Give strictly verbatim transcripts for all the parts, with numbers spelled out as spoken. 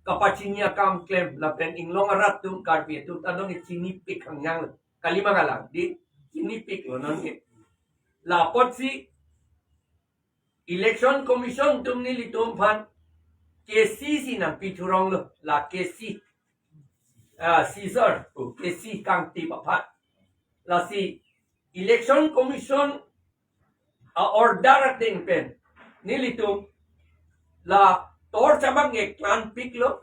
kapachini akam klem lapen inglong arat atum Karbi atum ta nonke chinipik hangjang lo. Kali ma kalang, dei, chinipiklo nonke. La apotsi Election Commission atum nelitum aphan K C si nangpi thurong lo, la K C. Ah, Caesar, oh, K C kangtip aphan. Lasi Election Commission a-order ateng pen nelitum la torch abang ke klanpiklo,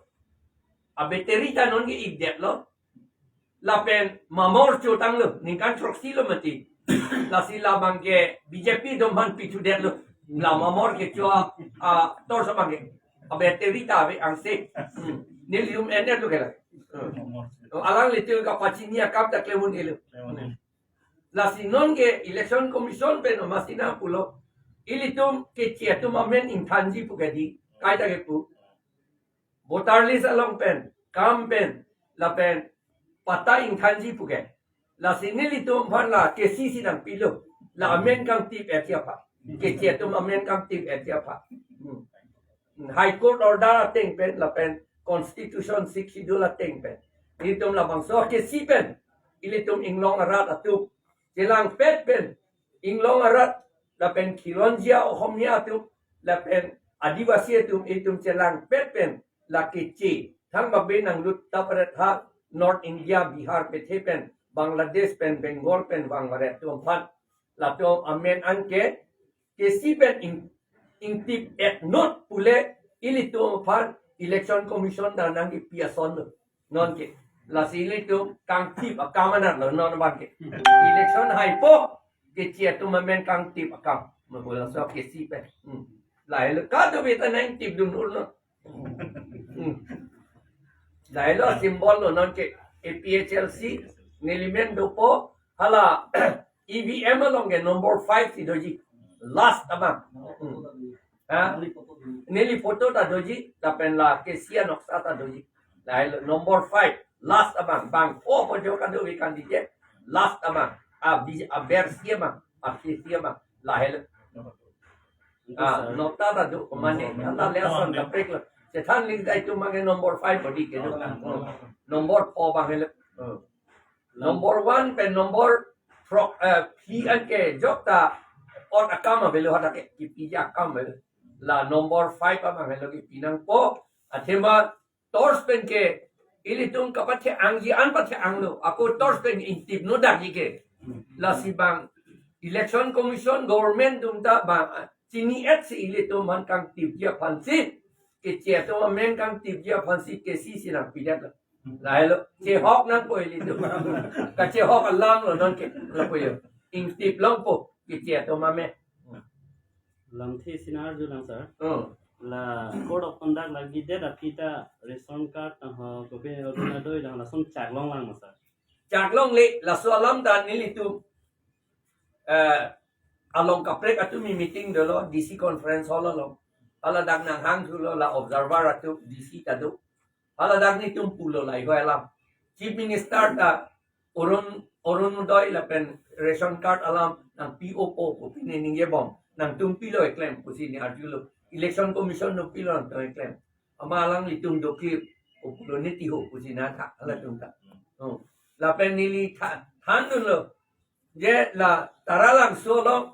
a-battery ta nonke ikdetlo. Lapen mamor chotanglo, ningkan throksi lo mati. Lasi labang ke B J P atum aphan pithudetlo. La mamor kecho a, a, torch abang ke. A-battery ta ave angse. Hmm. Nelitum en-etlo ke la. Hmm. To alanglitum kapachini akam ta klem un-elo. Lasi nonke Election Commission pen amatsi nangpulo, ilitum Keche atum amen ingthanji pu ke dei, kaita kepu. Voter list along pen, kam pen, lapen patta ingthanji pu ke. Lasi nelitum aphan la K C si nangpilo, la amen kangtip-etji aphan. Keche atum amen kangtip-etji aphan. Hmm. High Court order ateng pen, lapen Constitution Sixth Schedule ateng pen. Nelitum labangso K C pen, ilitum inglong arat atum chelangpet pen, inglong arat, lapen Khilonjia Ohomia atum, lapen Adivasi atum, itum chelangpet pen, la Keche, thang babe nanglut tap ret ha, North India, Bihar pethe pen, Bangladesh pen, Bengal pen, vang varet atum aphan. Latum amen anke, K C pen ing, ingtip-et not pule, ilitum aphan Election Commission ta nangkipi ason lo. Nonke. Lasi ilitum kangtip akam anat lo non abang ke. Election haipo, Keche atum amen kangtip akam. Mabula so K C pen. Hmm. Lahelo kadokave ta nangtipdun un-e lo. Hmm. Lahelo symbol lo nonke A P H L C, nelimen dopo, hala E V M along ke number five si doji. Last abang. Hmm. Ha? Neli photo ta doji, lapen la K C anoksa ta doji. Lahelo number five, last abang, bang. Oh, photo kadokave candidate, last abang. A B, aber si abang, a K C abang. Lahelo. Ah, nokta ta do, mane, anta le ason kaprek lo. Chethan ling dai tu mane number five bodi kedo. Number four abang helo. Hmm. Number one pen number throk, eh, phi anke jok ta ot akam avelo, hadak ke kipiji akam avelo. La number five abang helo kipi nangpo. Athema torch pen ke ilitum kapathe-angji an pathe-anglo. Ako torch pen ingtip no dakji ke. Lasi bang Election Commission, government atum ta bang, ah, chini-et si ilitum aphan kangtipji aphansi, Keche atum amen kangtipji aphansi K C si nangpidet lo. Lahelo, chehok nangpo ilitum. Kachehok alam lo nonke, lapu yo. Ingtip longpo, Keche atum amen. Lamthe si nang-arjulang, sir. Hmm. La Code of Conduct lagi det aphi ta ration card, ah, kopi Orunodoi lang lason chaklonglang ma, sir? Chaklongle, laso alam ta nelitum, eh, along kaprek atum meeting dolo, D C conference hall along. Haladak nanghangthulo la observer atum, D C ta do. Haladak nelitum pulo lahei alam. Chief Minister ta Orun, Orunodoi lapen ration card alam nangpi-opo pu pine ningjebom. Nangtum pilo eklem pusi ne arjulo. Election Commission atum pilo nangtum eklem. Amat alanglitum dokir, o pulo neti ho pusi nangtha, halatum ta. Oh. Lapen neli tha, thandunlo. Je la Taralangso along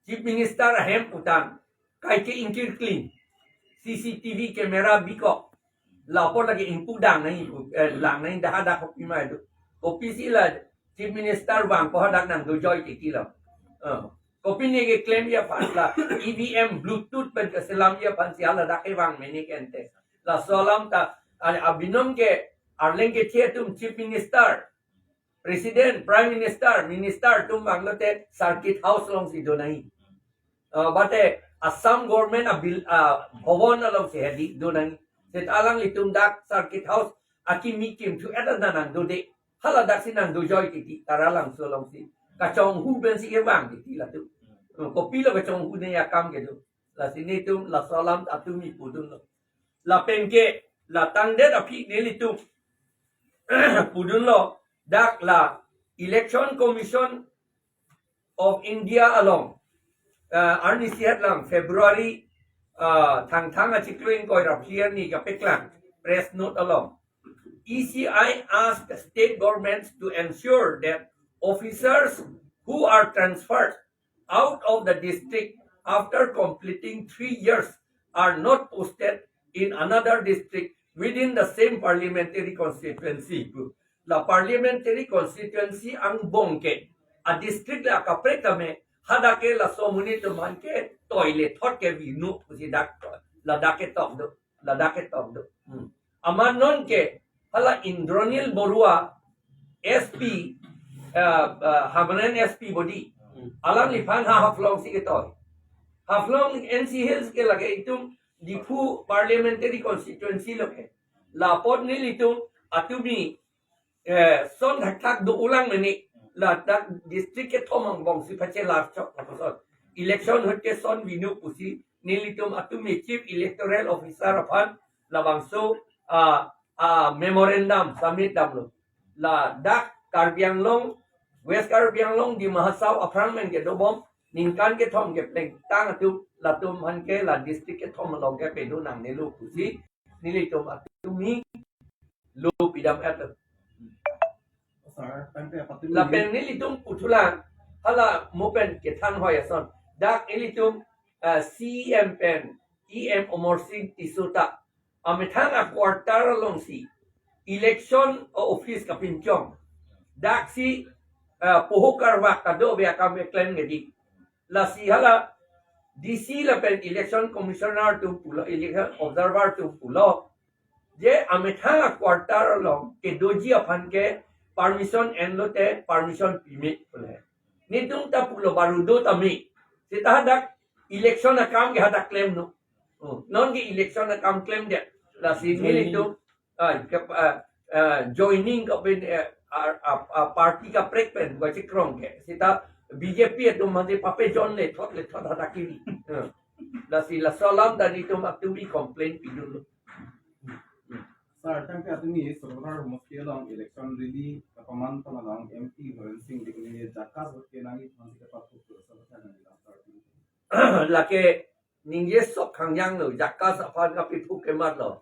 Chief Minister ahem pu tang, kaike ingkir kling, C C T V camera bikok. Lapu lake ingpu dang nangji, eh, lang nangji, dah hadak kopima do. Kopisi la Chief Minister vangpo hadak nangdojoi titi lo. Eh, kopine keklemji aphan la E V M Bluetooth pen keselamji aphansi haladak kevang mene kente. Laso alam ta, ah, abinong ke arleng kethe atum Chief Minister, President, Prime Minister, Minister atum vanglote Circuit House alongsi do nangji. Ah, mate Assam Government abil, ah, bhavan alongsi hedi do nangji. Seta alanglitum dak Circuit House akimi kimthu-et anta nangdode. Haladaksi nangdojoi titi, Taralangso alongsi. Kachonghu pensi kevang titi latum. Hmm, kopilo kachonghu ne akam kedo. Lasi nelitum laso alam ta tumi pudunlo. Lapen ke, la tangdet aphi nelitum pudunlo, dak la Election Commission of India along, ah, arnisi het lang February, ah, Thangthang achiklo ingkoi ra phli arni kapeklang. press note along. E C I asked state governments to ensure that officers who are transferred out of the district after completing three years are not posted in another district within the same parliamentary constituency. La parliamentary constituency angbong ke a district le akaprek tame, hadak ke laso amonit atum aphan ke toilet thot ke vinu pusi dak, ladak ketok do, ladak ketok do. Hmm. Amat non ke hala Indranil Baruah, S P, uh, uh, Haflong S P body. Hmm. Alangliphan ha Haflong si ketoi. Haflong N C Hills ke lake itum Diphu parliamentary constituency lo ke. Lapot nelitum atumi, eh, son thakthak do ulang meni, ladak district kethom angbong si pachelar chok lapuson. Election ahut ke son vinu pusi nelitum atumi Chief Electoral Officer aphan labangso, ah, ah, memorandum submit damlo. Ladak Karbi Anglong, West Karbi Anglong, Dima Hasao aphrang pen kedobom ningkan kethom kepleng tang atum, latum aphan ke la district kethom along ke pedo nangnelo pusi nelitum atumi lo pidam-et lo. Sir, tangte apatumi. Lapen nelitum puthulang, hala mo pen kethan hoi ason. Dak nelitum, ah, C E M pen, E M Amarsing Tisso ta amethang a-quarter alongsi election office kapinchong. Daksi, ah, poho karvak kado be akam keklem kedi. Lasi hala D C lapen election commissioner atum pulo, election observer atum pulo, je amethang a-quarter along kedoji aphan ke permission enlote permission pime pule. Nelitum ta pulo baru do tame. Seta hadak election akam ke hadak klemnon. Oh, non ke election akam klemdet. Lasi nelitum, ah, ke, ah, ah, joining ke pen, eh, ah, ah, ah, party kaprek pen bachikrong ke. Seta B J P atum mate pape John le thot le thot hadak kiri. Eh. Lasi laso alam ta nelitum atumi complain pidunlo. Sir, tangte atumi Sarupathar Homosti along election rally kapaman tong along M P Horen Sing Bey ke neli JACAS vote ke nangji aphan si kapathuk tu, sir, nangji lang, sir. Lake ningje sok khangjang lo, JACAS aphan kapathuk ke mat lo.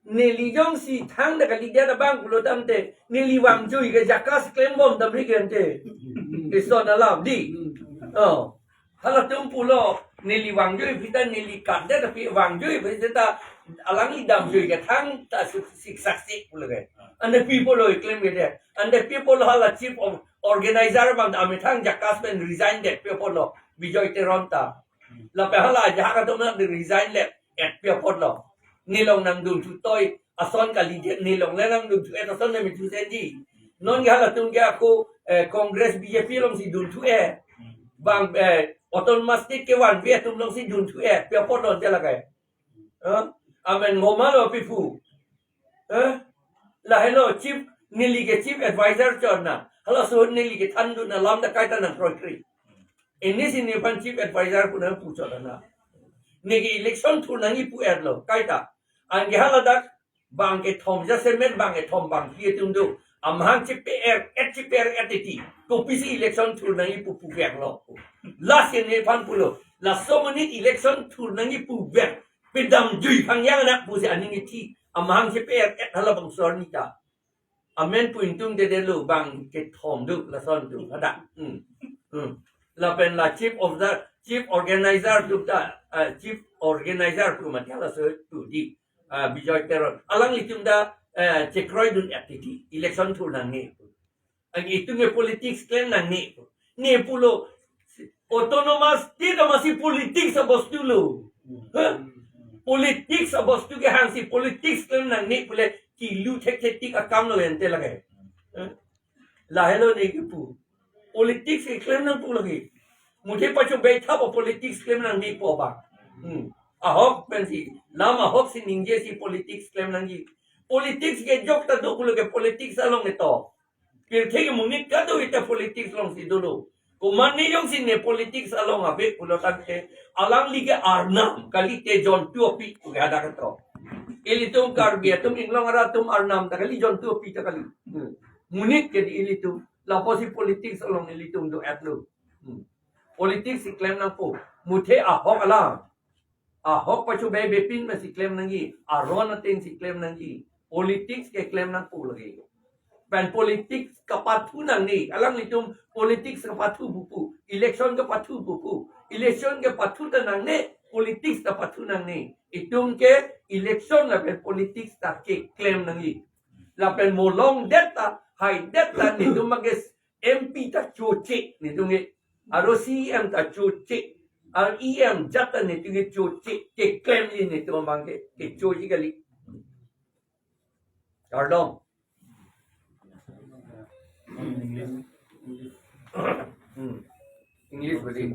Neli jongsi thangta kalidet abang pulo tangte, neli vangjui ke JACAS klembom damri ke ante. Ison alam di. Oh. Halatum pulo, neli vangjui aphi ta neli katdet aphi vangjui aphi seta alangli damjui ke thangta sik, sik saksi pulo ke. Ante pi pulo klem kedet. Ante pi pulo hala chief of organizer abang amethang JACAS pen resign det pi pulo Bijoy Teron ta. Lapen hala ajahak atum nang resign le et pi apotlo. Nelong nangdunthu toi ason kalidet, nelong le nangdunthu et ason le mithu senji. Non ke halatum ke ako, eh, Congress B J P alongsi dunthu et. Bang, eh, autonomous state ke vanve atum alongsi dunthu et. Pi apotlo ante lake. Huh? Amen ngoma lo pipu. Eh? Lahelo chief, neli ke chief advisor chot na. Halaso ahut neli kethandun alam ta kaita nangkroikre. Ini si nephan chief advisor pu nangpu chot na. Neke election thur nangji pu-etlo, kaita. Anke haladak bang kethom jasemet bang kethom bangphli atum do. Amahang chepe-er-et, chepe-er-et titi. Kopisi election thur nangji pu puveklo. Lasi nephan pulo. Laso amonit election thur nangji puvek. Pedamjui phangjang anak pusi aning ithi. Amahang chepe-er-et halabangso arni ta. Amen pu ingtungdedetlo bang kethom do lason do hadak. Hmm. Hmm. Lapen la chief of the, chief organizer do ta, ah, chief organizer pu mati halaso do di. Ah, Bijoy Teron. Alanglitum ta, eh, chekroidun-et titi. Election thur nangne. Anke itum ke politics klem nangne. Ne pulo autonomous state amatsi politics abostu lo. Huh? Politics abostu ke hangsi politics klem nangne pule kilu thekthetik akam lo ante lake. Huh? Lahelo ne kipu. Politics ke klem nangpo lake. Muthe pacho bethap o politics klem nangnepo ba. Hmm. Ahok pensi, lam ahok si ningjesi politics klem nangji. Politics ke jok ta do pulo ke politics along ketok. Pirthe ke monit kadokave ta politics alongsi dolo. Komat ne jongsi ne politics along ave pulo tangte, alangli ke arnam, kalite jontu api pu ke hadak ketok. Ilitum Karbi atum, Inglong arat atum arnam ta kali, jontu api ta kali. Hmm. Monit ke di ilitum, lapusi politics along ilitum do-etlo. Hmm. Politics si klem nangpo. Muthe ahok alam. Ahok pachobeibepin masi klem nangji, aron ateng si klem nangji. Politics ke klem nangpo lagi. Pen politics kapathu nangne, alanglitum politics kapathu pupo, election kapathu pupo, election kapathu ta nangne, politics kapathu nangne. Itum ke election lapen politics ta keklem nangji. Lapen molongdet ta, haidet ta, netum abangke M P ta choche, netum ke. Aro C E M ta choche. Aro E M jat ta netum ke choche. Keklemji netum abangke. Kechoji kali. Kardom. Hmm. English beri.